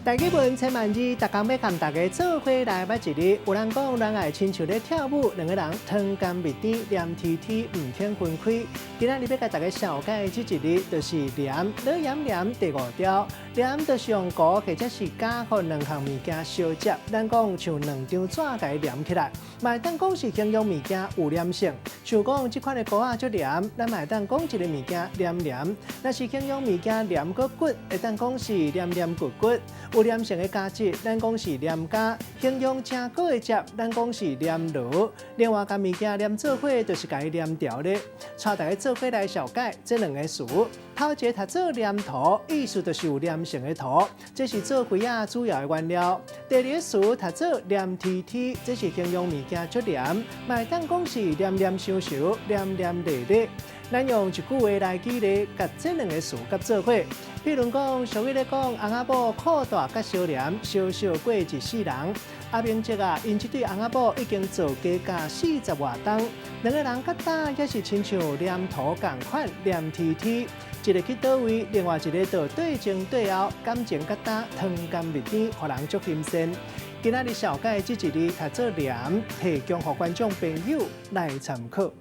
台語文千萬字，逐工欲共大家做伙來捌一字。有人講戀愛親像咧跳舞，兩个人糖甘蜜甜，黏貼貼，毋肯分開。今仔日欲共大家紹介這一字，就是黏，老鹽黏第五條。黏就是用糊或者是膠予兩項物件相接，咱講像兩張紙共伊黏起來。嘛會當講是形容物件有黏性，像講這款的糊仔足黏，咱嘛會當講一个物件黏黏。若是形容物件黏閣骨，會當講是黏黏骨骨。有黏性的膠質，咱講是黏膠；形容誠厚的汁，咱講是黏螺。另外，共物件黏做伙，就是共伊黏牢咧。帶大家做伙來紹介這兩個詞。頭一个讀做黏塗，意思就是有黏性的塗，這是做花仔主要的原料。第二個詞讀做黏貼貼，這是形容物件足黏，嘛會當講是黏黏泅泅、黏黏膩膩。咱用一句話來舉例，共這兩个詞佮做伙。比如講，俗語咧講，翁仔某褲大佮相黏，相惜過一世人。阿明哲啊，𪜶這對翁仔某已經做家教四十外冬，兩个人佮今猶是親像黏塗仝款，黏貼貼。一个去佗位，另外一个就綴前綴後，感情佮今糖甘蜜甜，予人足欣羨。今仔日紹介這一字讀做黏，提供予觀眾朋友來參考。